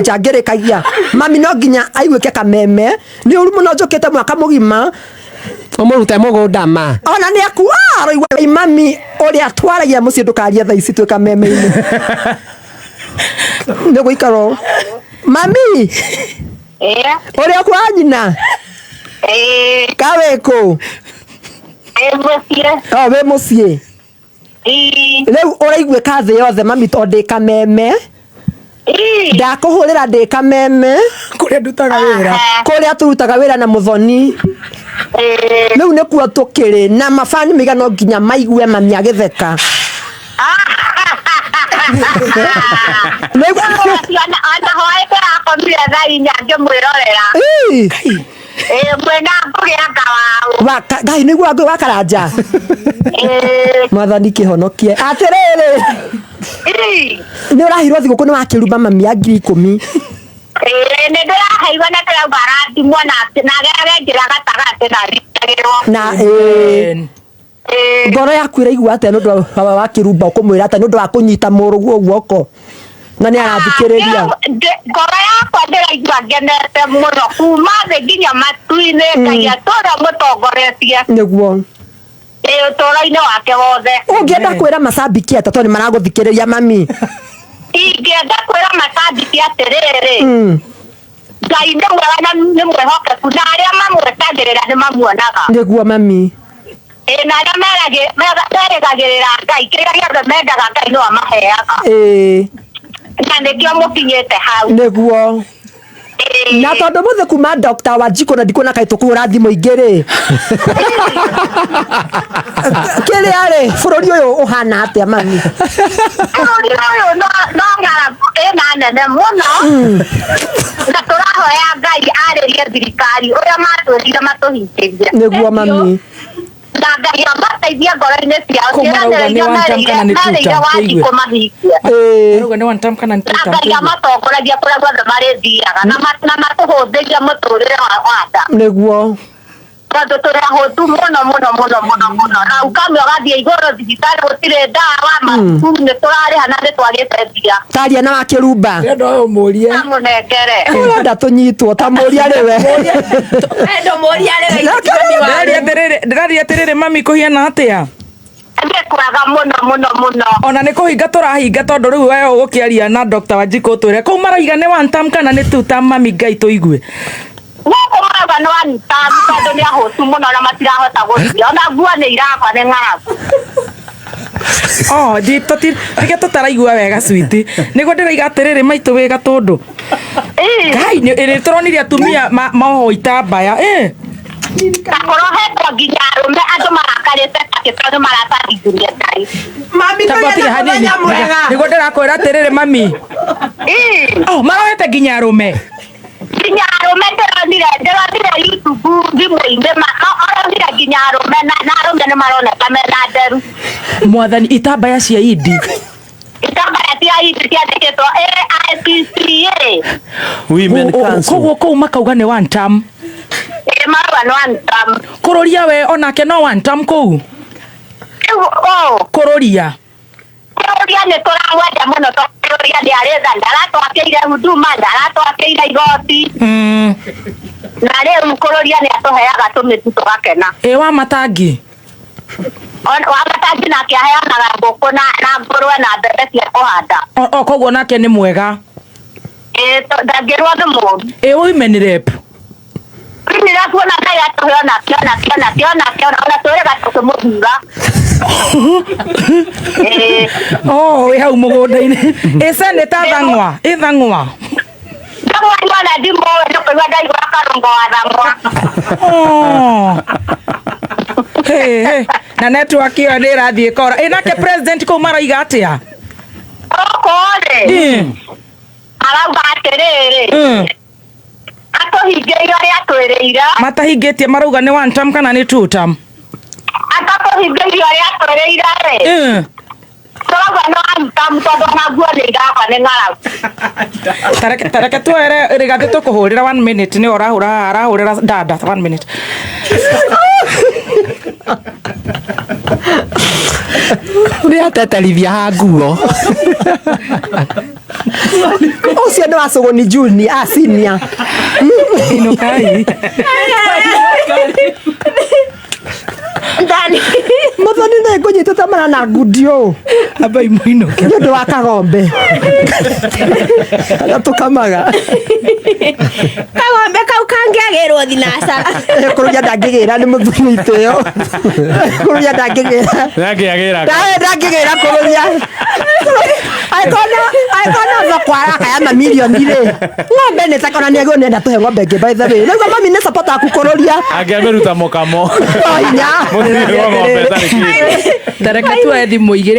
Nja ngĩrĩkagia mami no nginya aiguĩke kameme nĩ ũru mũno njũkĩte mwaka mũgima. Ũmũrute mũgũnda ma. Ona nĩ aku aroigua mami ũrĩa twaragia mũciĩ ndũkarie thaa ici twĩ kameme-inĩ nĩ gũikara ũũ. Mami ũrĩa kwa nyina ka wĩ kũ? O wĩ mũciĩ rĩu ũraiguĩka thĩ yothe mami tondũ ndĩ kameme ndakũhũrĩra ndĩ kameme kũrĩa ndutaga wĩra kũrĩa tũrutaga wĩra na mũthoni rĩu nĩkuo tũkĩrĩ na mabani maiga no nginya maigue mami agĩtheka. Ona hwaĩ ndĩrakomire thaa 4 ngĩmwĩrorera. Ii. Ĩĩ, mwĩna ngũgĩ anga waũ. Ngai nĩguo ngũgĩ wa karanja. Mwathani kĩhonokie atĩrĩrĩ nĩ ũrahirwo thigũkũ nĩ wakĩrumba mami ya 10,000. Ĩĩ, nĩ ndĩraheirwo na ndĩrauga arathimwo na na agerage njĩra gatagatĩ na arutagĩrwo. Na ĩĩ ngoro yaku ĩraigua atĩa nĩ ũndũ wa wakĩrumba ũkũmwĩra atĩa nĩ ũndũ wa kũnyita mũrũguo guoko na nĩ arathikĩrĩria? Ngoro yakwa ndĩraigua ngenete mũno kuma thĩ nginya matu-inĩ. Ngai atũra mũtongoretie. Nĩguo. Ĩĩ, ũtũũro-inĩ wake wothe. Ũngĩenda kwĩra macambiki atĩa tondũ nĩ maragũthikĩrĩria mami? Ingĩenda kwĩra macambiki atĩrĩrĩ, Ngai nĩ mwega na nĩ mwĩhokeku na arĩa mamwetagĩrĩra nĩ mamuonaga. Nĩguo mami. Ĩĩ, na arĩa merĩgagĩrĩra Ngai kĩrĩa gĩothe mendaga Ngai no amaheaga. Na nĩkĩo mũkinyĩte hau. Nĩguo. Na tondũ mũthĩ kuma Dr. Wanjikũ na ndikuona kaĩ tũkũhũra thimũ ingĩ rĩ kĩrĩa rĩ bũrũri ũyũ ũhana atĩa mami? Bũrũri ũyũ no ng'aragu ĩna nene mũno na tũrahoya Ngai arĩrie thirikari ũrĩa matwĩrire matũhingĩrie. Nĩguo mami. Na Ngai amateithie ngoro-inĩ ciao. Kũu marauga nĩ one term kana nĩ two term, Ciĩranĩro iria merĩire tũigue. Wanjikũ mahingie. Marauga nĩ one term kana nĩ two Na term, Ngai tũigue. amatongoragie kũrĩa guothe marĩthiaga na matũhũthĩrie mũtũrĩre wa nda. Nĩguo. Tondũ tũrĩ ahũtu mũno mũno mũno mũno mũno na ukamwe ũgathiĩ igũrũ thibitarĩ gũtirĩ ndawa macukuru nĩ tũrarĩha na nĩ twagĩte mbia. Taria na wakĩrumba. Ndĩrenda ũyũ mũrie. Amũnengere. Ũrenda tũnyitwo ta mũria rĩwe. Ndĩraria atĩrĩrĩ mami kũhiana atĩa? Nĩ kwega mũno mũno mũno. Ona nĩ kũhinga tũrahinga tondũ rĩu we ũgũkĩaria na Dr. Wanjikũ ũtwĩre kũu maraiga nĩ one term kana nĩ two term mami Ngai tũigue. Gũkũ marauga nĩ one term tondũ nĩ ahũtu mũno na matirahota gũthiĩ ona nguo nĩ iragwa nĩ ng'aragu. Oh, ndi tũti rĩngĩ tũtaraigua wega switi. Nĩguo ndĩraiga atĩrĩrĩ maitũ wĩ gatũndũ. Ngai nĩ ĩrĩ tũronire atumia moho itambaya. Na kũrohetwo nginya arũme andũ marakarĩte take tondũ marabatithirie Ngai. Mami Tamba tũgĩe ũtige na hanini. mũthenya mwega. Nĩguo ndĩrakwĩra atĩrĩrĩ mami. Oh, marohete nginya arũme. Nginya arũme ndĩronire YouTube thimũ-inĩ maronire nginya arũme na arũme nĩ maroneka mena nderu. Mwathani itambaya cia Idi. Itambaya cia Idi ciandĩkĩtwo AIPCA. Women Council. Koguo kũu makauga nĩ one term. Ĩĩ marauga nĩ one term. Kũrũria we onake no one term kũu. Rĩu ũũ. Kũrũria. Kũrũria nĩ tũramwenda mũno tondũ kũrũria nĩ arĩ tha, ndaratwakĩire huduma, ndaratwakĩire igoti. Na rĩu kũrũria nĩ atũheaga tũmĩtu tũgakena. Ĩ wa matangi? Wa matangi nake aheanaga ngũkũ na ngũrwe na mbembe cia kũhanda. O koguo nake nĩ mwega. Ĩ, ndangĩrwo nĩ mũũru. Ĩ women rep? Women rep ona Ngai atũhe onake, onake, onake, onake, ona twĩrĩga tũkĩmũthura. Ĩ. Oh, wĩ hau mũgũnda-inĩ. Ĩ seneta Thang'wa, ĩ Thang'wa. Thang'wa ona ndimũĩ, nĩ kũigua ndaigua karũngo wa Thang'wa. Oh. Hey, hey. Na network ĩyo nĩ ĩrathiĩ kora. Ĩ nake president kũu maraiga atĩa? Gũkũ rĩ, arauga atĩrĩrĩ, atũhingĩire ũrĩa atwĩrĩire. Matahingĩtie marauga nĩ one term kana nĩ two term? Atatũhingĩirie ũrĩa atwĩrĩire rĩ, tũrauga nĩ one term tondũ ona nguo nĩ iragwa nĩ ng'aragu. Tareke tuoere Rigathĩ tũkũhũrĩra 1 minute nĩ ũrahũra haha arahũrĩra dada 1 minute. Nĩ ateterithia ha nguo. Ũcio nĩ wa Sũgũni junior, ah, senior. Inũkai. Ndani. Mũthoni nĩ ngũnyitĩte mara na ngundi ũũ Ambai mũinũke. nĩ ũndũ wa kagombe karĩa tũkamaga. Kagombe kau kangĩagĩrwo thinacara. Kũrũria ndangĩgĩra nĩ mũthuri itĩo. Kũrũria ndangĩgĩra. Ndangĩagĩra. Ndangĩgĩra kũrũria. Angĩkorwo no thoko arakaya mamirioni rĩ, ng'ombe nĩ takona nĩ agĩrĩirwo nĩ enda tũhe ng'ombe ĩngĩ, by the way. Rĩu mami nĩ support aku kũrũria. Angĩamĩruta mũkamo. No hinya. Mũthuri wa ng'ombe ĩtarĩ kĩndũ. Tareke tuoe thimũ igĩrĩ.